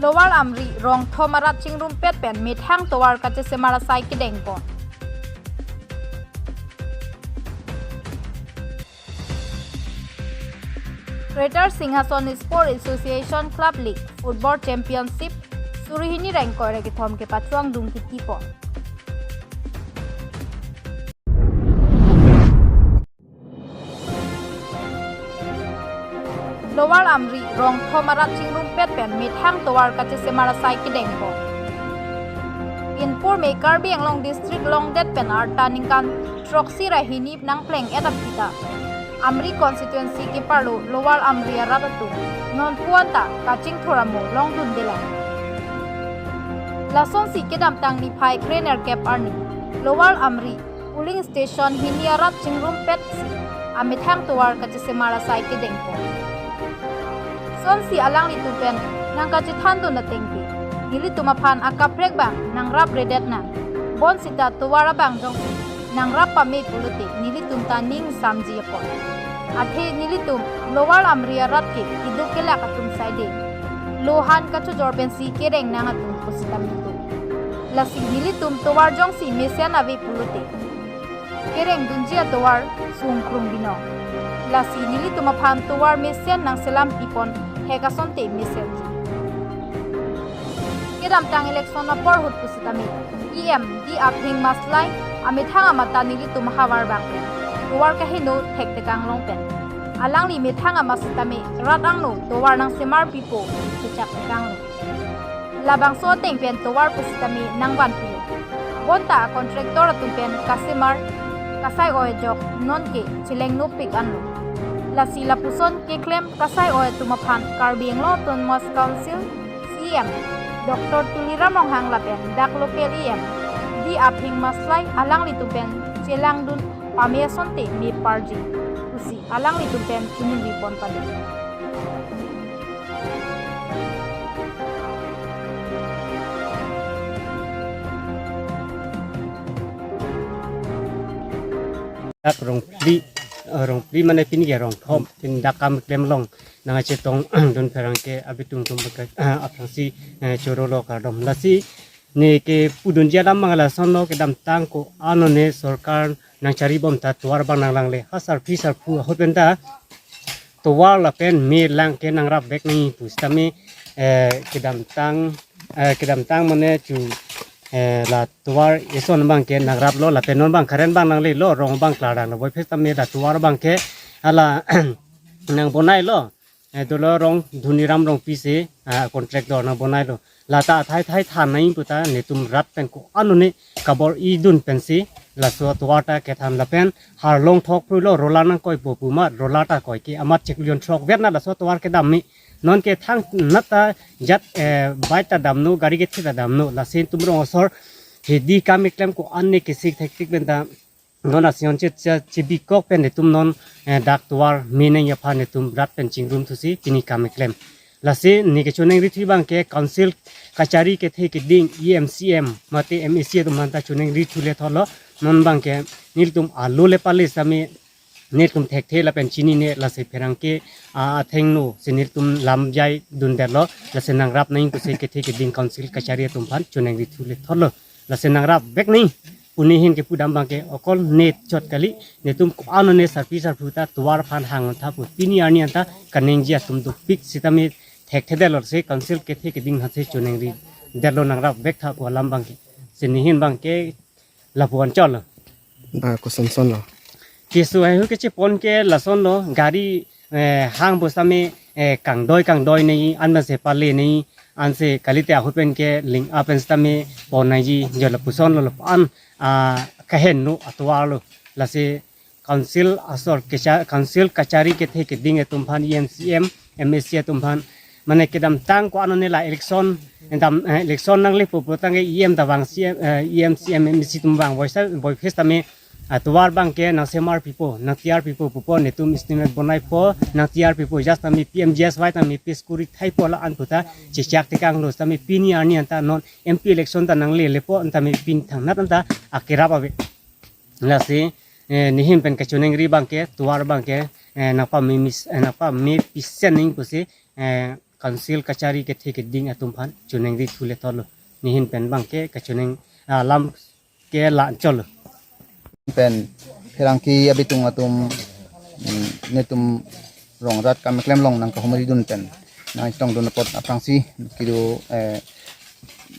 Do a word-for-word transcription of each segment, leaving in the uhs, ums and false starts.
Lower Amri rong thom arat chingrumpet pen methang tovar kachesemar asai kedengpon. Greater Singhason Sport Association Club League Football Championship suri hini ingkoi ra kethom kepachongdun kitipon. Lower Amri rong thom arat chingrumpet pen methang tovar kachesemar asai kedengpon. Pinpur me Karbi Anglong District longdet pen arta ningkan throksi ra hini nangpleng et aphi ta Amri constituency keparlo Lower Amri arat atum non puan ta kachingthur amo longdundelang. Lasonsi kedamtang niphai krenerkep arni Lower Amri polling station hini arat chingrumpet si amethang tovar kachesemar asai kedengpon. Sonsi alanglitum pen nangkachethandun atengke nelitum aphan akaprek abang nangrapredetnang. Bonsita tovar abang jongsi nangrap pame pulote nelitum ta ning samji apot. Athe nelitum Lower Amri arat ke keduk kelak atum saide, lohan kachojor pensi kerengnang atum pusitame do. Lasi nelitum tovar jongsi mesen ave pulote kerengdunji atovar sungkrung binong. Lasi nelitum aphan tovar mesen nangselam pipon hek asonte mesenji. Kedamtang election apor ahut pusitame E M D. Aphing Maslai amethang amat ta nelitum havar abang pen tovar kaheno thektekang long pen alangli methang amat sitame rat angno tovar nangsemar pipo chechak tekang long. Labangso ateng pen tovar pusitame nangvanpilo. Bonta contractor atum pen kasemar kasai-oi ajok nonke chelengnopik anlo. Lasi lapuson keklem kasai-oi atum aphan Karbi Anglong Autonomous Council C E M Doctor Tuliram Ronghang lapen dak local E M D. Aphing Maslai alanglitum pen chelangdun pame asonte meparji pusi alanglitum pen chiningripon pado. Dak rong phli, eh, rong phli mane pini ke rong thom, pini dak kam klem along nangkachetongdun pherangke abitung tum baka, eh, aphrangsi, eh, chorolo kardom. Lasi ne kepudunji alam abang lasonlo, kedamtang ko-an one sorkar nangcharibom ta tovar abang nanglangle. Ha sarpi sarpo ahut pen ta tovar lapen me lang ke nangrapvek nangji pusitame, eh, kedamtang, eh, kedamtang mane chu, eh, la tovar eson abang ke nangraplo lapen non abang current abang nanglelo, rong abang klarlo. Voiphit tame la tovar abang ke hala nangbonailo. Eh, dolo rong Dhoniram Rongpi si, ah, contractor nangbonailo. Lata athai thai than nangji puta netum rat pen ko-an one kabor-idun pensi laso tovar ta kethan lapen harlong thok phruilo, roller nangkoipo pu ma roller ta koike amat chiklo jon throk vet na laso tovar kedam me. Nonke thangnat ta jat, eh, bike ta damnon, gari kethe ta damnon. Lasi netum rong asor hedi kam keklem ko-an ne kesik thektik pen ta non asion che, che, chebikok pen netum non, eh, dak tovar me nangji aphan netum rat pen chingrum thusi pini kam keklem. Lasi ne kechoningrithu abang ke council kachari kethe keding E M C M mate M A C atum aphan ta choningrithu le thotlo. Non abang ke nelitum alo le pale sitame nelitum thekthe lapen chinine, lasi pherangke, ah, athengno si nelitum lamjai dundetlo. Lasi nangrap nangji pusi kethe keding council kachari atum aphan choningrithu le thotlo. Lasi nangrapvek nangji pu ne hin kepudam abang ke okol ne chot kali, netum ko-an one sarpi sarpo ta tovar aphan hang tha pu pini arni anta kaningje atum dopik sitame thekthedetlo, si council kethe keding aphansi choningridetlo, nangrapvek tha pu alam abang ke. Si ne hin abang ke lapu-an chotlo. Ah, kosonson lo? Keso haihui kechepon ke lasonlo, gari, eh, hang pusitame, eh, kangdoi kangdoi nangji, anpensi pale nangji, ansi kalite ahut pen ke ling-a pen sitame pon nangji, jo lapusonlo, lapu-an, ah, kaheno atovarlo. Lasi council asor kecha-, council kachari kethe keding atum aphan, E M C M, M A C atum aphan, mane kedamtang ko-an one la election, dam, eh, election nanglepo putangke E M ta vang, C M, eh, E M, C M, M A C atum vang, voisa, voiphit tame, ah, tovar abang ke nangsemar pipo, nangtiyar pipo pupo, netum estimate bonaipo, nangtiyar pipo, just tame P M G S Y tame pass kori thaipo la-an puta chechak tekanglo, tame pini arni anta non M P election ta nanglelepo, tame pini thangnat anta akerap ave. Lasi, eh, ne hin pen kachoningri abang ke, tovar abang ke, eh, nangpame mis-, eh, nangpame pisen nangji pusi, eh, council kachari kethe keding atum aphan choningri thu le thotlo. Nehin pen abangke kachoningri alam ke la-anchotlo. Pen pherangke abitung atum, mm, netum rong rat kam keklem along nangkahumri dun pen nangchetongdun apot aphrangsi kedo, eh,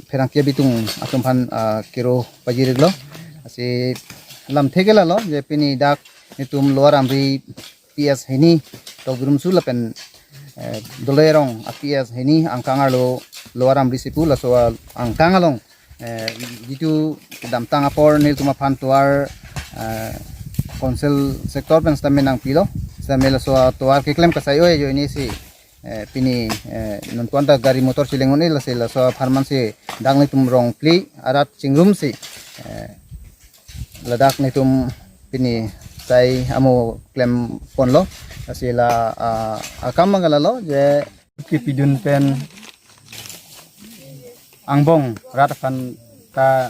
pherangke abitung atum aphan, ah, kero pajir-iklo. Lasi lamthe ke lalo je pini dak netum Lower Amri P S hini Tokbi Rumsu lapen, eh, Doloi Rong a P S hini angkang arlo Lower Amri si pu, laso angkang along, eh, jitu kedamtang apor nelitum aphan tovar, eh, council sector pen sitame nangpilo, sitame laso tovar keklem kasai oi ajoine si, eh, pini, eh, nonpuan ta gari motor chileng un-e, lasi laso apharman si dak netum rong phli arat chingrum si, eh, ladak netum pini sai amo klemponlo. Lasi la, ah, akam abang ke lalo je kepidun pen angbong rat aphan ta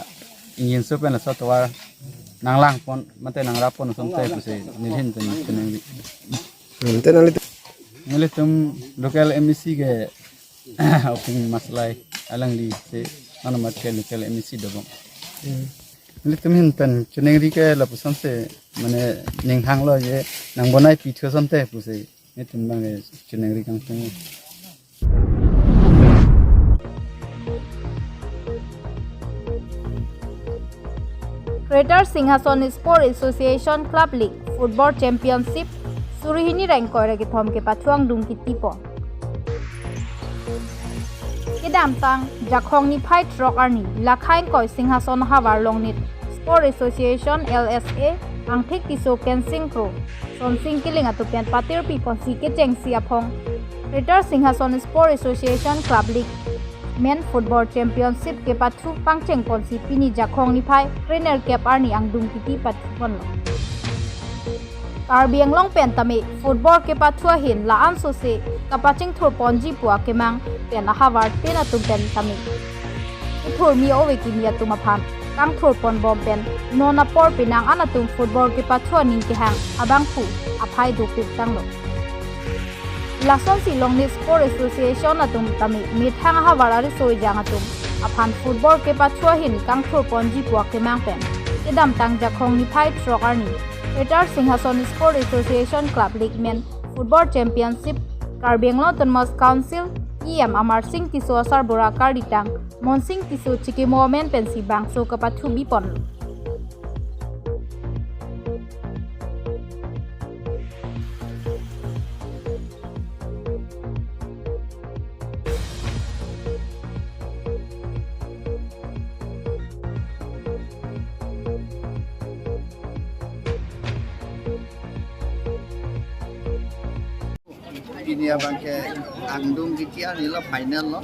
ingjinso pen laso tovar nanglangpon mate nangrappon asonte pusi nelihin pen cheningri. Hmm, te nangli nelitum local M A C ke Oping Maslai alangli si mano mat ke local M A C dobom. Hmm. Nelitum ahin pen cheningri ke lapuson si mane ning hanglo je nangbonai pithu asonte pusi netum abang ke cheningri kangtung. Greater Singhason Sport Association Club League Football Championship suri hini ra ingkoi ra kethom kepathu angdung kitipon. Kedamtang Jakhong niphai throk arni Lakhai ingkoi Singhason ahavar Longnit Sport Association L S A Angthik Tisso, Kensing Kro, Sonsing Killing atum pen patirpi ponsi kechengsi aphong Greater Singhason Sport Association Club League Men Football Championship kepathu pangcheng ponsi pini Jakhong niphai krenerkep arni angdung kiti pathuponlo. Karbi Anglong pen tame football kepathu ahin la-anso si kapachingthurponji pu akemang pen ahavar tin atum pen tame kethurmi ove kimi atum aphan kangthurponbom pen non apor penang an atum football kepathu aning kehang abangphu aphai dopik tanglo. Lasonsi Longnit Sport Association atum tame methang ahavar ariso ejang atum aphan football kepathu ahin kangthurponji pu akemang pen kedamtang Jakhong niphai throk arni Greater Singhason Sport Association Club League Men Football Championship Karbi Anglong Autonomous Council E M Amarsing Tisso asarbura karditang Monsing Tisso chikimo amen pensi bangso kapathu bipon. Pini abangke angdung kiti arni lo final lo.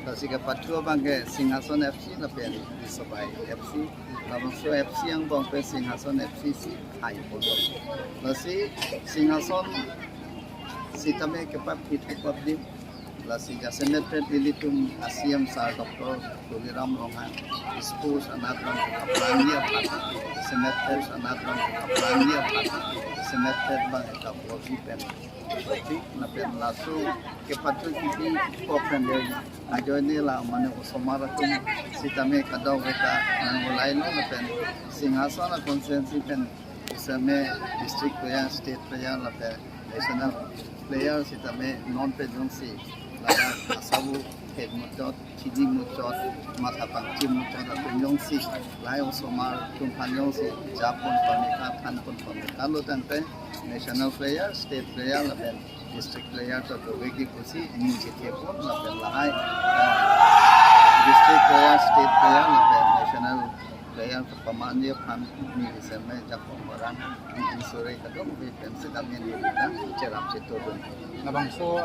Lasi kepathu abangke Singhason F C lapen Bisobai F C. Labangso F C angbong pen Singhason F C si hai polo. Lasi Singhason sitame kepapit kepapdim. Lasi jasemet pen ilitum a C M sir Doctor Tuliram Ronghang sports anat abang kaplang ya pat. Jasemet pen anat abang kaplang ya pat. Jasemet pen abang kaposi pen. Lapen laso kepathu kiti pok pen dei ajoine la mane osomar atum sitame kadokave ta nang ulai lo lapen Singhason a constituency pen sitame district player, state player lapen national player sitame non pen jongsi ladak asabu het muchot, chini muchot, matha pangchim muchot atum jongsi lahai osomar atum aphan jongsi japon pameka, thanpon pameka lo tangte national player, state player lapen district player ta doveki pusi ning chethepon lapen lahai, eh, district player, state player lapen national player pamanji aphan ni seme Jakhong Baran ni sore kadokave pen sitame ni ta cherap chetodun. Labangso